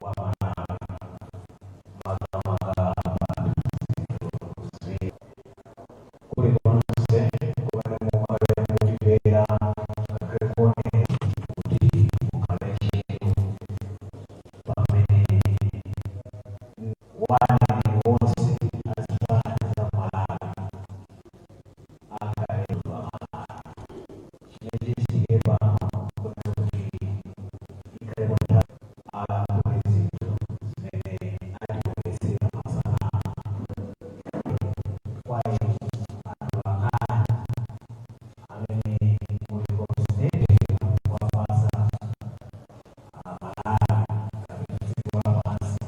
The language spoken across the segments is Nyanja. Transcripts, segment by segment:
Wa Malawi, makamaka zinthu kulikonse kumene mukhale mutimvera ngakhale kuonera, kuti mukhale tcheru pamene waneneri wonse azipani za Malawi akhale pa Malawi. Chimene chichitike pano kuna kuti ikhale nthawi alankhule zinthu zimene atibweretsera masana kwa inu atolankhani amene muli kontinenti kuwapasa Amalawi kapena dziko lapansi,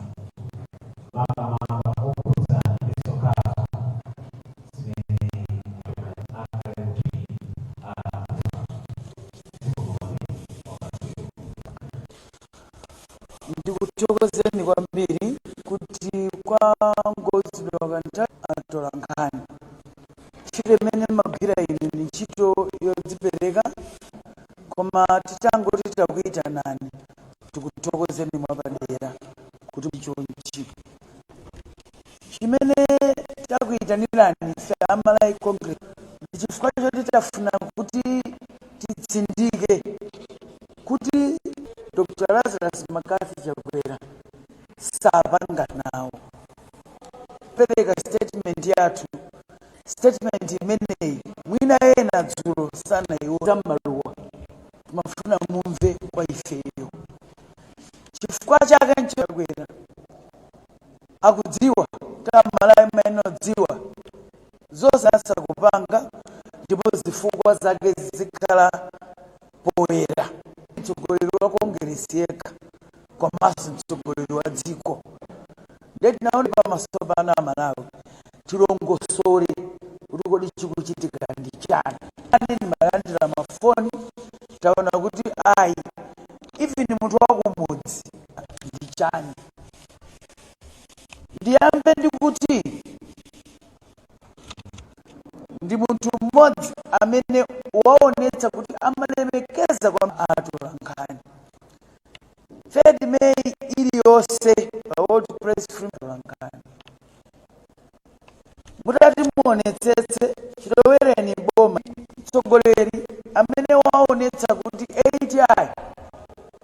makamaka okhudzana ndi zokhazo zimene akhale kuti alankhula. Zikomo. Ndikuthokozeni kwambiri kuti kwangozidwa kanthawi. Atola nkhani, ntchito imene magwira inu ndi ntchito yodzipereka, koma titangoti takuyitanani, tikuthokozeni mwapadera kuti chonchi chimene takuyitanirani ife a Malawi Congress ndi chifukwa choti tafuna kuti titsindike kuti Dr Lazarus McCarthy Chakwera sapanga nawo. Pereka statement yathu, statement imeneyi mwina ena dzulo sanaiona maluwa, timafuna mumve kwa ifeyo chifukwa chake. Nchakwera akudziwa, tamalawi mainodziwa zonse asakupanga, ndipo zifukwa zake zikhala poyera. Mtsogoleri wa Kongeresi yekha komanso mtsogoleri wa dziko, ndiye tinaone pamaso pano Amalawi tilongosole kuti kodi chikuchitika ndi chani. Ani ndimalandira mafoni, taona kuti ayi, even munthu wakumudzi ndi chani. Ndiyambe ndikuti ndi munthu mmodzi amene waonetsa kuti amalemekeza kwa atola nkhani. 3 May iliyonse pa World Press Freedom nkhani, mutati muonetsetse chilowereni boma, mtsogoleri amene waonetsa kuti ATI,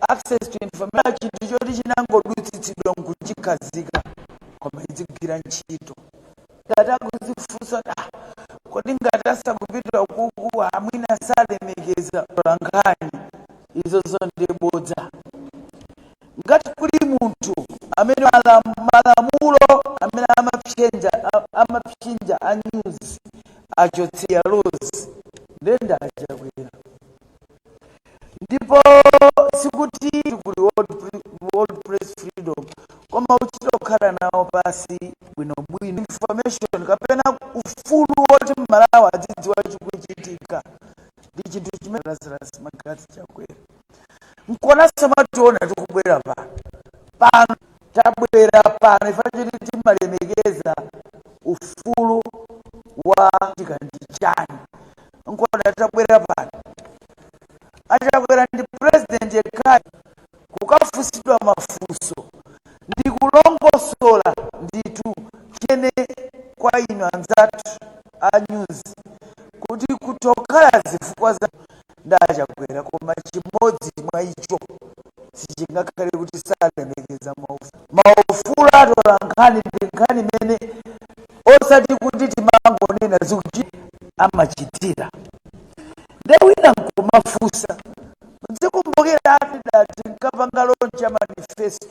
access to information, chinthu choti chinangodutsitsidwa nkuchikhazika koma izigwira ntchito. Ngati akuzifunsa, "Ah, kodi ngati asakupita kuku amwina salemekeza nkhani?" Izozo ndi bodza. Ngati kuli munthu amene malamulo amene amapsinja a news achotseya laws, ndenda aChakwera. Ndipo sikuti kuli World Press Freedom, koma uchita kukhala nawo pasi bwinobwino. Information kapena ufulu woti Mmalawi adzidziwa chikuchitika ndi chinthu chimene Lazarus McCarthy Chakwera nkonanso mationa tikubwera pano. Pano tabwera pano ife choti timalemekeza ufulu wa tika ndi chani, nkona tabwera pano. Achakwera ndi president yekhayo kukafunsidwa mafunso ndi kulongosola ndithu chene kwa inu anzathu a news kuti kutokhala zifukwa za ndachakwera, koma chimodzi mwa icho sichingakhale kuti salemekeza maufulu. Atola nkhani ndi nkhani imene osati kuti timangonena zikuti amachitira. Nde wina nkumafunsa, muzikumbukira atidati nkapanga launch ya manifesto,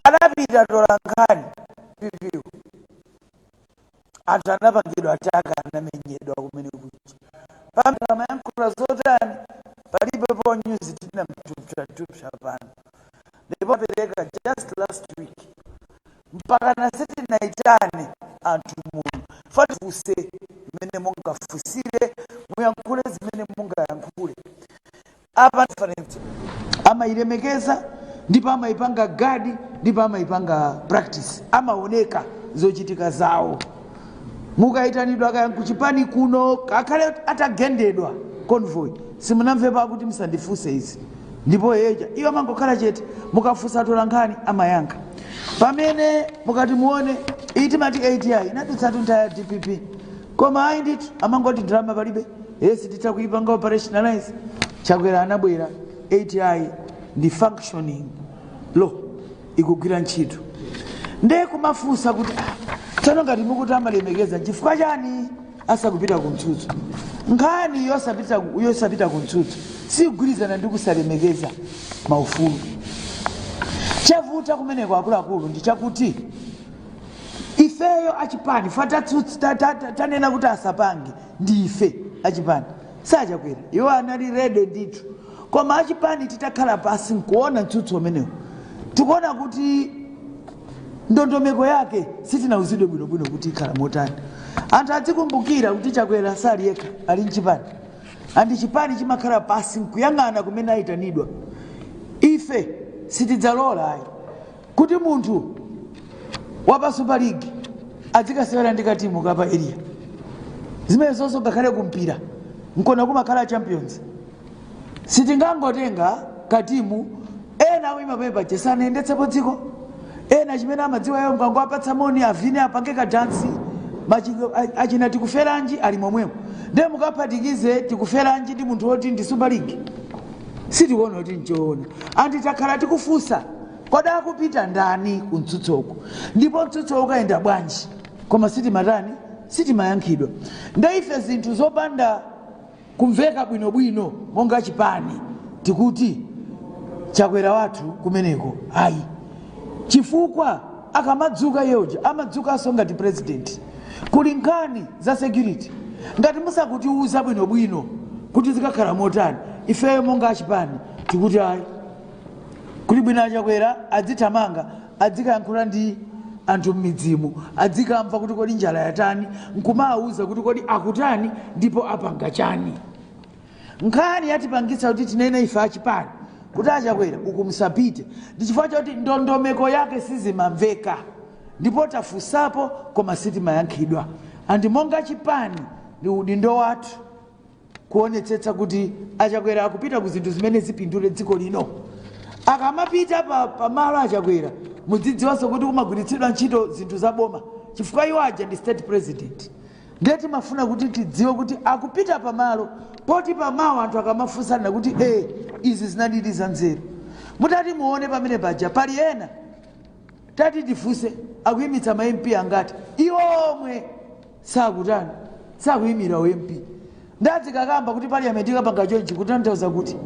anapita tola nkhani pipiu, anthu anapangidwa attack, anamenyedwa kumene kuja. Pamene amayankhula zotani, palibe po news tinamtupsatupsa pano. Ndipo apereka just last week, mpaka na sitinaitane anthu muno fatifuse mmene mungafusire, muyankhule zimene mungayankhule. Apa reference amayilemekeza, ndipo amayipanga guard, ndipo amayipanga practice, amaoneka zochitika zawo. Mukayitanidwa kaya kuchipani kuno, akhale atagendedwa convoy, simunamve pakuti msandifuse izi. Ndipo yeja iwo amangokhala chete, mukafunsa atolankhani amayankha. Pamene mukati muone iyi timati ATI inadutsatu nthawi ya DPP, koma ayi ndithu, amangoti ndalama palibe, yes, titha kuipanga operationalize. Chakwera anabwera, ATI ndi functioning law, ikugwira ntchito. Ndiye kumafunsa kuti, ah, tsono ngati mukuti amalemekeza, chifukwa chani asakupita ku mtsutso? Nkhani yosapita ku mtsutso sigwirizana ndi kusalemekeza maufulu. Chavuta kumeneko, akuluakulu, ndi chakuti ifeyo achipani fa tanena kuti asapange ndi ife achipani, sachakwera. Iwo anali ready ndithu, koma achipani titakhala pasi nkuona mtsutso umenewo, tikuona kuti ndondomeko yake sitinauzidwe bwinobwino kuti ikhala motani. Anthu adzikumbukira kuti Chakwera sali yekha, ali mchipani, and chipani chimakhala pasi nkuyang'ana kumene ayitanidwa. Ife sitidzalola ayi kuti munthu wapa Super League adzikasewera ndi katimu kapa area. Zimene zonso ngakhale kumpira nkona kumakhala champions, sitingangotenga katimu. Ena awima pamene paja sanayendetsepo dziko, ena chimene amadziwa iwo mkango apatsa moni, avine, apange kadansi. Achina Tikuferanji ali momwemo, ndiye mukaphatikize Tikuferanji ndi munthu woti ndi Super League, sitikuona kuti nchoona. And takhala tikufunsa, kodi akupita ndani ku mtsutsoku, ndipo mtsutso ukayenda bwanji? Koma sitimatani, sitimayankhidwa. Nde ife zinthu zopanda kumveka bwinobwino monga chipani tikuti Chakwera wathu kumeneko ayi, chifukwa akamadzuka yeoja amadzukanso ngati president. Kuli nkhani za security, ngati musakutiuza bwinobwino kuti zikakhala motani, ifeyo monga achipani tikuti ayi, kuli bwino aChakwera adzithamanga, adzikayankhula ndi anthu m'midzimu, adzikamva kuti kodi njala yatani, nkumawuza kuti kodi akutani ndipo apanga chani. Nkhani yatipangitsa kuti tinene ife achipani kuti aChakwera uku musapite ndi chifukwa choti ndondomeko yake sizimamveka, ndipo tafunsapo koma sitimayankhidwa. And monga chipani ndi udindo wathu kuonetsetsa kuti aChakwera akupita ku zinthu zimene zipindule dziko lino. Akamapita pamalo aChakwera, mudzidziwanso kuti kumagwiritsidwa ntchito zinthu zaboma, chifukwa iwo aja ndi state president. Ndiye timafuna kuti tidziwe kuti akupita pamalo poti pamawa anthu akamafunsana kuti izi zinadidi za nzeru. Mutati muone pamene paja pali ena, tati tifunse, akuyimitsa ma MP angati? Iwo omwe sakutani, sakuyimira u MP. Ndadzikakamba kuti parliament ikapanga chonchi, kutanthauza kuti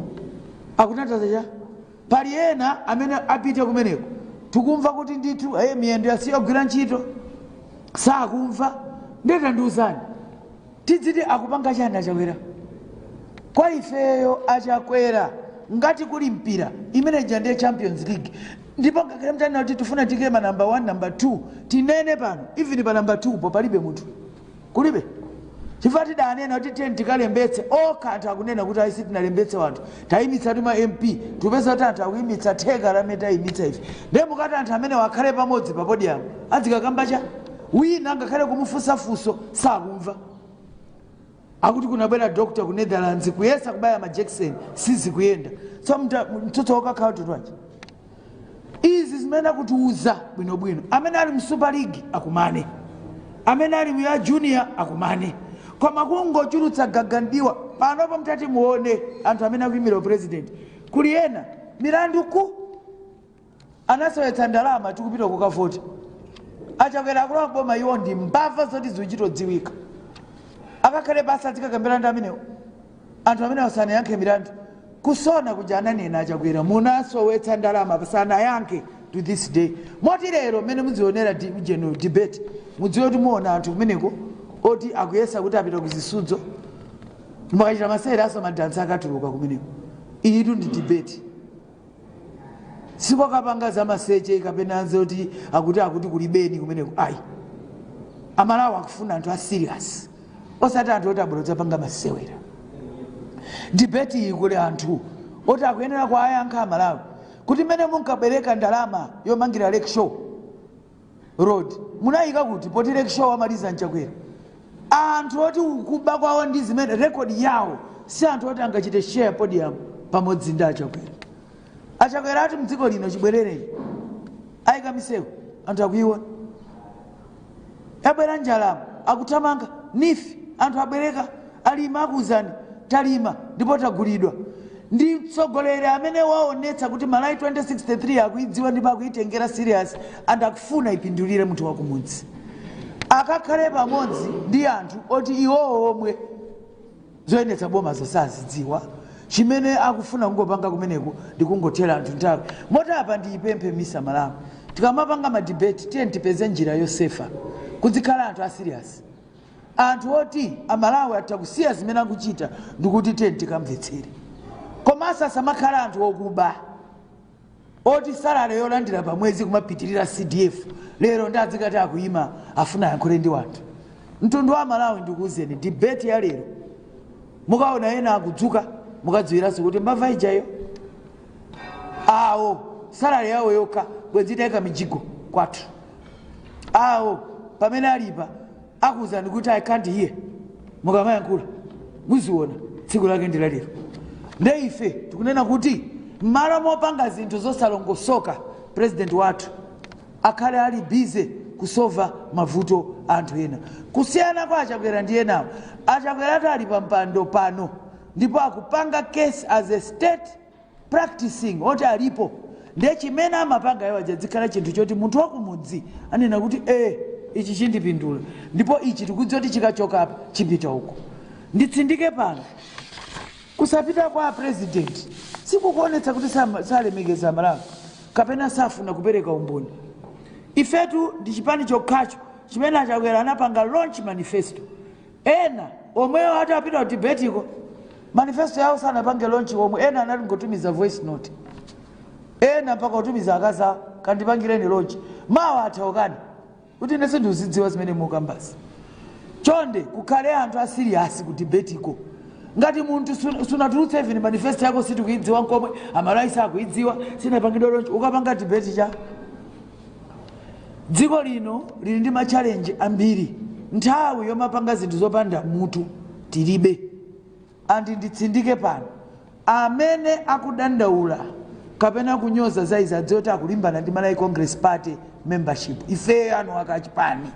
akutanthauza cha pali ena amene apite kumeneko, tikumva kuti ndithu hey, miyendo yasiya kugwira ntchito, sakumva. Ndetandiuzani, tidziti akupanga chani aChakwera? Kwa ifeyo aChakwera, ngati kuli mpira, imene ija ndiye Champions League. Ndipo ngakhale mtanena kuti tifuna tike ma number 1, number 2, tinene pano, even pa number 2 po palibe munthu, kulibe, chifukwa tidanena kuti tiye tikalembetse okha. Anthu akunena kuti ayi, sitinalembetse wanthu, tayimitsa ma MP. Tipeza kuti anthu akuyimitsa theka lamene tayimitsa ife. Ndiye mukati anthu amene wakhale pamodzi pa podium adzikakamba cha wina, ngakhale kumufunsa funso sakumva. Akuti kunabwera doctor ku Netherlands kuyesa kubaya majekiseni, sizikuyenda. So mtsutso wakakhala tutwachi izi zimene akutiuza bwinobwino. Amene ali mu Super League akumane, amene ali mu ya junior akumane, koma kungochulutsa gagandiwa. Panopo mtati muone anthu amene akuyimira president, kuli ena milandu ku anasowetsa ndalama, tikupita kukavota. Achakwera akulowa boma, iwo ndi mbava zoti zikuchitodziwika, akakhale pasi azikakambirana ndi amenewo? Anthu amene asanayankhe milandu kusona kuja, ananena aChakwera munasowetsa ndalama, sanayankhe to this day. Moti lero mmene muzionera general debate, mudziwe kuti muona anthu kumeneko oti akuyesa kuti apita kuzisudzo, mukachita masewera aso madansi akatuluka kumeneko. Iyitu ndi debate, sikokapanga zamaseche kapena zoti akuti kulibeni kumeneko, ayi. Amalawi akufuna anthu a serious, osati anthu oti abwera kudzapanga masewera. Debate iyi kuli anthu oti akuyenera kuwayankha Amalawi kuti mmene munkabwereka ndalama yomangira Lake Shore Road munayika kuti? Poti Lake Shore wamaliza nChakwera. Anthu oti kuba kwawo ndi zimene record yawo, si anthu oti angachite share podium pamodzi ndi aChakwera. Achakwera ati mdziko lino chibwerereni ayika misewu, anthu akuiona. Yabwera njalamo, akuthamanga NEEF, anthu abwereka, alima, akuuzani talima ndipo tagulidwa. Ndi mtsogoleri amene waonetsa kuti Malawi 2063 akuidziwa ndipo akuitengera serious and akufuna ipindulire munthu wakumudzi. Akakhale pamodzi ndi anthu oti iwowo omwe zoyendetsa boma zosazidziwa, chimene akufuna kungopanga kumeneko ndi kungothera anthu nthawi. Moti apa ndiyipemphe MISA Malawi, tikamapanga ma debate, tiye tipeze njira yosefa, kuzikhala anthu a serious, anthu oti Amalawi atha kusiya zimene akuchita ndikuti tiye tikamvetsere. Komanso asamakhala anthu okuba, oti salary yolandira pamwezi kumapitirira CDF, lero ndi adzikati akuyima afuna ayankhule ndi wanthu. Mtundu wa Malawi, ndikuwuzeni, debate ya lero mukaona ena akudzuka, mukadziwiranso kuti mbava ijayo, awo salary yawo yokha bwenzi itayika mijigo kwathu. Awo pamene alipa akuwuzani kuti "I can't hear" mukamayankhula, muziona tsiku lake ndi lalero. Nde ife tikunena kuti m'malo mopanga zinthu zosalongosoka, president wathu akhale ali busy kusolva mavuto a anthu ena. Kusiyana kwa Achakwera ndi enawo, Achakweratu ali pa mpando pano ndipo akupanga case as a state practicing oti alipo. Ndiye chimene amapanga iwo aja zikhala chinthu choti munthu wakumudzi anena kuti ichi chindipindula, ndipo ichi tikudziwa kuti chikachoka apa chipita uko. Nditsindike pano, kusapita kwa president sikukuonetsa kuti salemekeza Malawi kapena safuna kupereka umboni. Ifetu ndi chipani chokhacho chimene Achakwera anapanga launch manifesto. Ena omwewo ati apita ku debateko, manifesto yawo sanapange launch omwe. Ena anati ngotumiza voice note, ena mpaka kutumiza akaza, "Kandipangireni launch." Mawa athaukani kuti ine sindikuzidziwa zimene mukambasi. Chonde, kukhale anthu a serious ku debateko. Ngati munthu sunatulutse even manifesto yako, sitikuidziwa nkomwe, Amalawi sakuidziwa, sinapangidwa launch, ukapanga debate cha? Dziko lino lili ndi ma challenge ambiri, nthawi yomapanga zinthu zopanda mutu tilibe. Andi nditsindike pano, amene akudandaula kapena kunyoza za izi adziwe kuti akulimbana ndi Malawi Congress Party membership. Ifeyo anu akachipani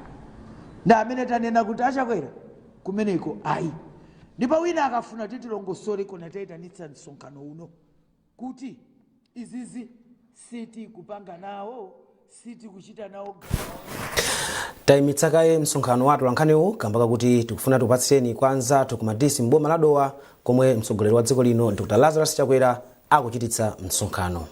ndi amene tanena kuti Achakwera kumeneko ayi. Ndipo wina akafuna kuti tilongosole, kona tayitanitsa msonkhano uno kuti izizi sitikupanga nawo, sitikuchita nawo. Tayimitsa kaye msonkhano wathu lankhaniwu kamba kakuti tikufuna tikupatsireni kwa anzathu ku Madisi mboma la Dowa, komwe mtsogoleri wa dziko lino Dr Lazarus Chakwera akuchititsa msonkhano.